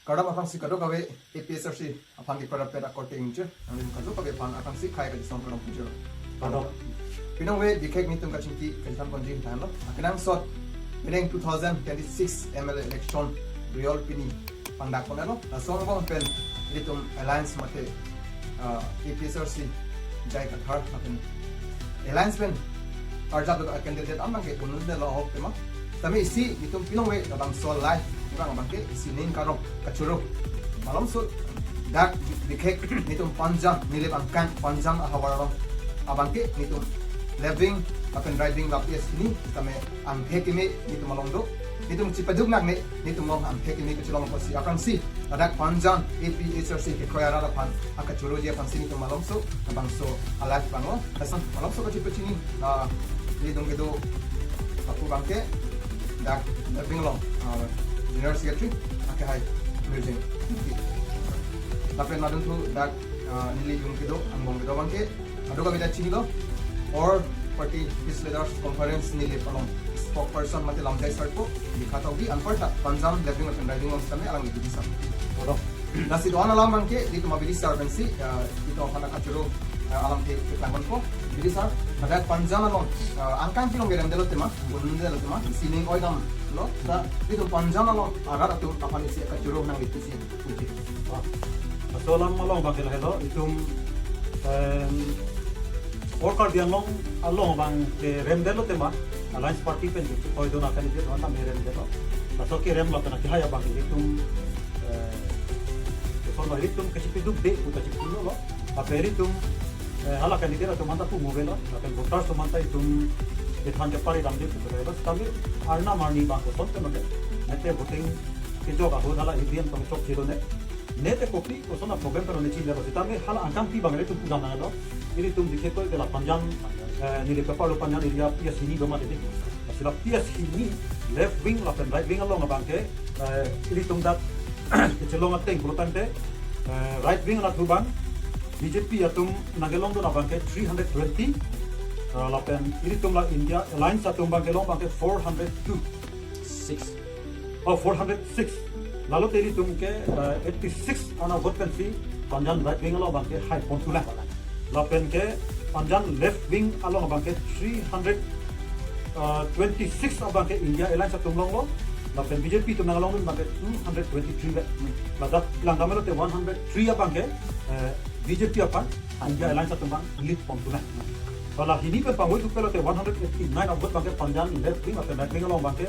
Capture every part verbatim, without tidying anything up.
Kardom aphrangsi kadokave A P H R C aphan kekroi rapet akorte ingjir. Nangli kadokave aphan aphrangsi khei kachesong kardom ingjir. Kardom. Pinong ave bikhek netum kachingki kachethan ponji thanlo. Akenangsot pining two thousand twenty-six M L A election result pini pangdak ponlo. Laso angbong pen ilitum alliance mate, ah, A P H R C J I Kathar lapen alliance pen arjap do candidate alam abangke un-undelo ahok tema. Tame isi itum pinong ave labangso alai orang abangke isi ning karong kachoro. Malomso dak bikhek netum Panjan, Nilip angkang Panjan ahavar along abangke netum left wing lapen right wing lapias ini tame angthek keme netum along do. Netum chipaduk nang ne netum along angthek keme kachelong apotsi aphrangsi ladak Panjan A P H R C kekroi arat aphan akachoroji aphansi netum malomso labangso alai panglo. Lason malomso kachipachini, ah, ilitum kedo lapu abangke dak left wing along, ah, General Secretary akehai Mirjeng. Lapen ladunthu dak, ah, neli jung kedo angbong kedo abangke kadokave ta chinilo, All Party Peace Leaders Conference Nilip along spokesperson mate lamjai sarpo Dikha Tokbi, anparta Panjan left wing lapen right wing along sitame alangli abidi sar. Kardom. Lasi do-an alam abangke itum abidi sar pensi, ah, itum aphan akachoro, ah, alam ke keklang ponpo abidi sar. Ladak Panjan along, ah, angkang pinong kerem delo tema, un-undelo tema, isi ning oi damlo. Ta itum Panjan along arat atum aphan isi akachoro nangli pusi. Ah, laso alam along abangke lahelo, itum, em, All Karbi Anglong along abangke remdetlo tema, alliance party pen koi dona candidate anta me remdetlo. Laso kerem lapen akehai abangke itum, eh, kosonlo, itum kachipiduk de puta chipiduklo. Lapen itum, eh, hala candidate atum anta pu mo avelo, lapen voters atum anta itum kethan kepari damde puta avelo. Tame arnam arni abang koson pen mate, mate voting kejok ahut hala E V M tong chokche done. Ne te kopi koson a-problem pen ne chinilo. Sitame hala angkangpi abang ilitum pudam nanglo. Ilitum dikhe koi ke la Panjan, eh, Nilip keparlo Panjan area pias hini do mate. Lasi la pias hini left wing lapen right wing along abangke, eh, ilitum dak kachelong ateng pulo tangte, eh, right wing anatthu abang B J P atum nangkelong dun abangke three hundred twenty, eh, lapen ilitum la India Alliance atum abangke long abangke four hundred two. Six. Oh, four hundred six. Lalo te ilitum ke, eh, eighty six ana vote pensi Panjan right wing along abangke hai pon thulang. Lapen ke Panjan left wing along abangke three hundred, eh, twenty six abangke India Alliance atum longlo. Lapen B J P atum nangkelong dun abangke two hundred twenty three le. Ladak langdam lo te one hundred three abangke, eh, B J P aphan India Alliance atum abang lead pon thulang. Hala hini pen pangoi thupelo te one hundred eighty nine a-vote abangke Panjan left wing lapen right wing along abangke,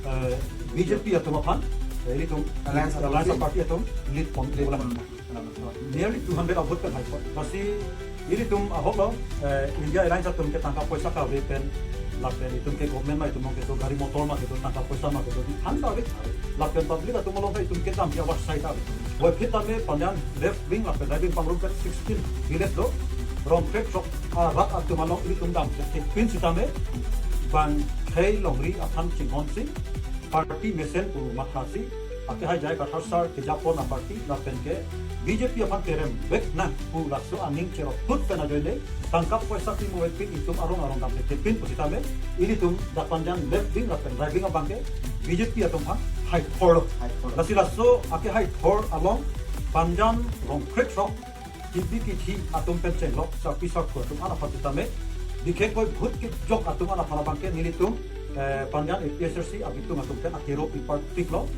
eh, B J P atum aphan, eh, ilitum Alliance atum Alliance party atum lead pon thulang. Nearly two hundred a-vote pen hai pon. Lasi ilitum ahoklo, eh, India Alliance atum ke tangka poisa kave pen lapen itum ke government ma itum ke do gari motor ma ke do tangka poisa ma ke do di han ta ave. Lapen public atum along ke itum kedamji avarsai ta ave. Puvoiphit tame Panjan left wing lapen right wing pangrum ke sixteen village do. Rong krek throk arat atum along ilitum dam ke pin sitame bang khei longri aphan chinghonsi party mesen pu mathasi akehai J I Kathar sar kejapon a-party lapen ke B J P aphan kerem vek nang pu laso aning cherok put pen ajoine tangka poisa pimo avepin itum arong arong dam ke pin pusitame ilitum dak Panjan left wing lapen right wing abangke B J P atum aphan hai thorlo. Hai thorlo. Lasi laso akehai thor along Panjan rong krek throk kipi kithi atum pen chenglok sarpi sarpo atum an aphan sitame dikhe koi vote kejok atum an aphan abangke nelitum, eh, Panjan A P H R C abitung atum pen akero pipar tiklo.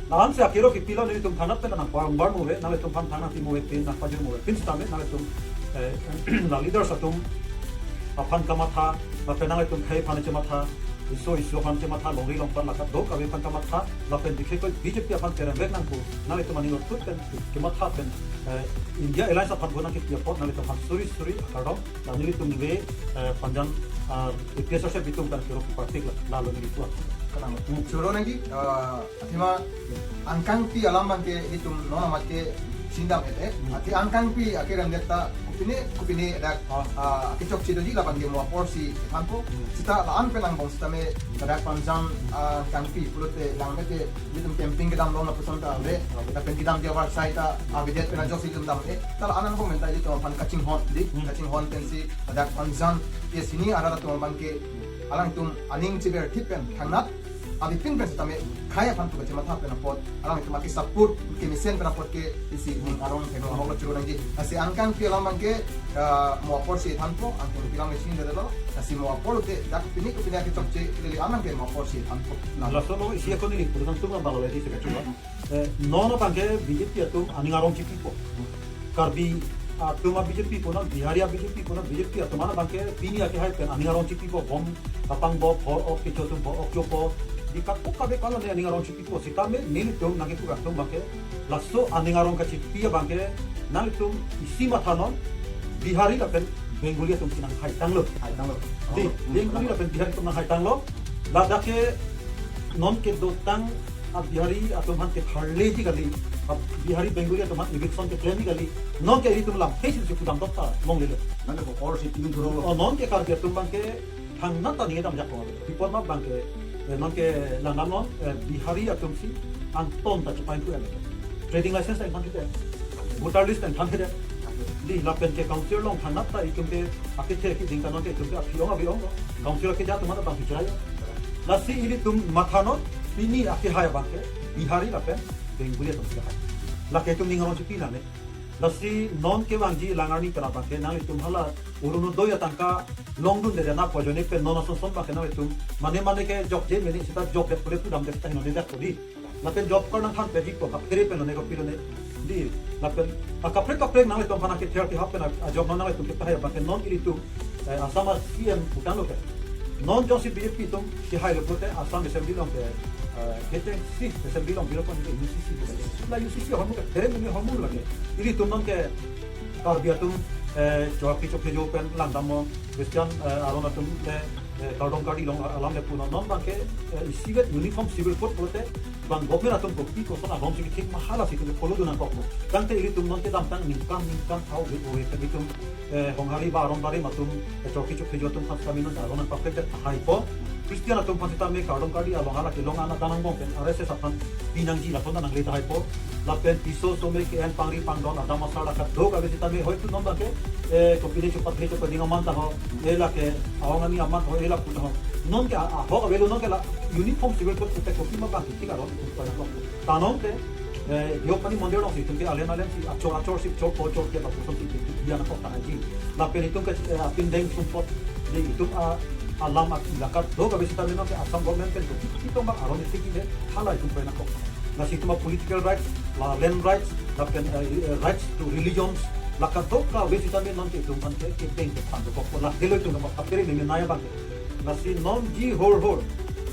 La-ansi akero kipilo, nelitum thangnat pen nang barang bar mo ave, nanglitum aphan thangnat mo avepin, nang pajir mo avepin sitame nanglitum, eh, la leaders atum aphan kamatha, lapen nanglitum khei aphan chematha, iso iso aphan chematha, longri longpat la kadokave aphan kamatha, lapen dikhe koi B J P aphan kerem vek nang pu nanglitum aning rot put pen kematha pen, eh, India Alliance aphan vote nangkepi apot nanglitum aphan suri suri akardom, la nelitum ave, eh, Panjan, ah, A P H R C abitung pen kero pipar tik la, lalo nelitum. Kanang. Hmm. Choro nangji, ah, athema angkangpi alam abangke itum non amat ke chindam et et. Hmm. Athe angkangpi akerem det ta kopine kopine dak, ah, ah, kechokche doji labangke mo aporsi thanpo. Hmm. Sita la-an pen angbong sitame dak Panjan, ah, angkangpi pulote lang mete itum camping kedam long lapuson ta le. Hmm. Lapen kedamji avarsai ta, ah, avedet pen ajok si itum dam et. Ta la-an angbong pen ta itum aphan kachinghon di, hmm, kachinghon pensi dak Panjan pias hini arat atum abangke alangtum aning chiber thip pen thangnat Abipin pen sitame khei aphan tu kachematha pen apot, alanglitum akesaput kemesen pen apot ke isi ning arong thengno ahok lo churu nangji. Lasi angkang pi alam abangke, ah, mo apor si thanpo, angkang pi alam isi dolo. Lasi mo apor te dak pini ke pini ke chokche lele anang ke mo apor si thanpo. Laso lo isi ako neli purutang tum abang lo lesi kachu. Eh, non abangke B J P atum aning arong chipipo. Karbi atum a B J P pu non, Bihari a B J P pu non, B J P atum an abangke pini akehai pen aning arong chipipo, bom kapangbo, bor ok kecho atum bor ok chopo. Di kakuk kabe kalo ne aning arong chipipo. Sitame nelitum nangkepu atum abangke laso aning arong kachipi abangke nanglitum isi mathanon, Bihari lapen Bengali atum si nanghaitanglo. Haitanglo. Di, oh, Bengali lapen Bihari atum nanghaitanglo. Ladak ke non kedotang a Bihari atum aphan ketharleji kali. A Bihari Bengali atum aphan eviction keklemji kali. Non ke ilitum lam, hei si pudam dokta, longlelo. Nang ke bokor si pidun thurong lo. Oh, non ke Karbi atum abangke thangnat ta ningje damjak kong. Report ma abangke, eh, non ke langdamnon, eh, Bihari atum si angton ta chepain thu em. Trading license ta ingthan thu em. Voter list ta ingthan thu em. Di lapen ke council along thangnat ta itum ke akethe keding ta non ke itum ke aphi ong abi ong lo. Council akeja atum abang pichai. Lasi ilitum mathanon pini akehai abangke Bihari lapen Bengali atum akehai. Lake itum ning arong chipi nane. Lasi non kevangji lang arni pen abangke nanglitum hala Orunodoi atangka longdunde na pojone pen non ason son abangke nanglitum mane mane ke jokje mene seta jokdet pule pudamdet ta hinone dak podi. Lapen job card nangthan peji ko kaphere pen lone kopilone. Di, lapen, ah, kaprek kaprek nanglitum aphan akether kehap pen a, a job non nanglitum kepahai abangke non ilitum, eh, Assam a C M pu tanglo ke. Non jongsi B J P atum kehailo pute Assam Assembly along ke, eh, kete si Assembly along bilo pon ke U C C ke. La U C C ahormu ke, tere mene ahormu lake. Ilitum non ke Karbi atum, eh, chowaki chokhejo pen langdamnon, Christian, eh, aron atum le, eh, kardom kardi along alam le punon. Non abangke, eh, isivet Uniform Civil Code pulote, bang government atum kopi koson alam si kethik ma hala si itum follow dun nangkokpo. Tangte ilitum non kedamtang ningkan ningkan thau ove ove pen itum, eh, Honghari ba aron barim atum, eh, chowaki chokhejo atum aphan kami non aron nangpaprek det tahaipo. Christian atum aphan sitame kardom kardi along hala kelong ana tanang bong pen R S S aphan pinangji lason nangle tahaipo. Lapen piso some ke-en pangri pangdon adam asar la kadokave sitame hoitu non abangke, eh, kopine chopat he chopat ding aman ta ho, eh, lake aong ani aman ho, eh, lapu ta ho. Non ke a, ahok avelo non ke la Uniform Civil Code ke kopi ma abangke thik aron itum pen nangkok. Tanong te, eh, Deopani mondir along si itum ke alen alen si achor achor si chor ko chor ke lapuson si itum dia nangkok tahai ji. Lapen itum ke, eh, apin deng sumpot di itum a, alam a, la kadokave sitame non ke Assam government pen kopi kopi tong bang aron isi ke hala itum pen nangkok. Lasi itum a political rights, la land rights, lapen, eh, eh, rights to religions, la kadokave sitame non ke itum aphan ke kedeng ke phan dokok. Lahelo itum ke kaphere meme naya abang. Lasi non ji hor hor.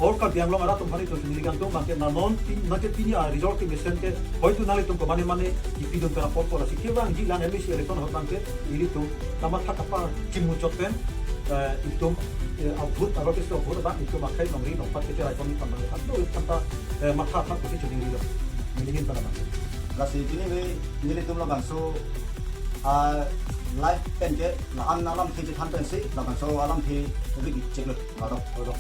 Or Karbi Anglong arat atum aphan itum si neli kangtung abangke na non pin, non ke pini a result kemesen ke hoitu nanglitum ko mane mane kipidun pen apotpo lasi kevangji lang M A C election ahut abangke ilitum kamatha kapachimuchot pen, eh, itum, eh, a vote, a vote, a vote abang itum akhei longri longpat kecheraipon ni pamang. Atlo itum ta, eh, matha thak pusi chuning rilo. Meningin pen abang. Lasi pini ve nelitum labangso, ah, live pen ke la-an alamthe chethan pensi labangso alamthe uvik cheklo. Kadok, kadok.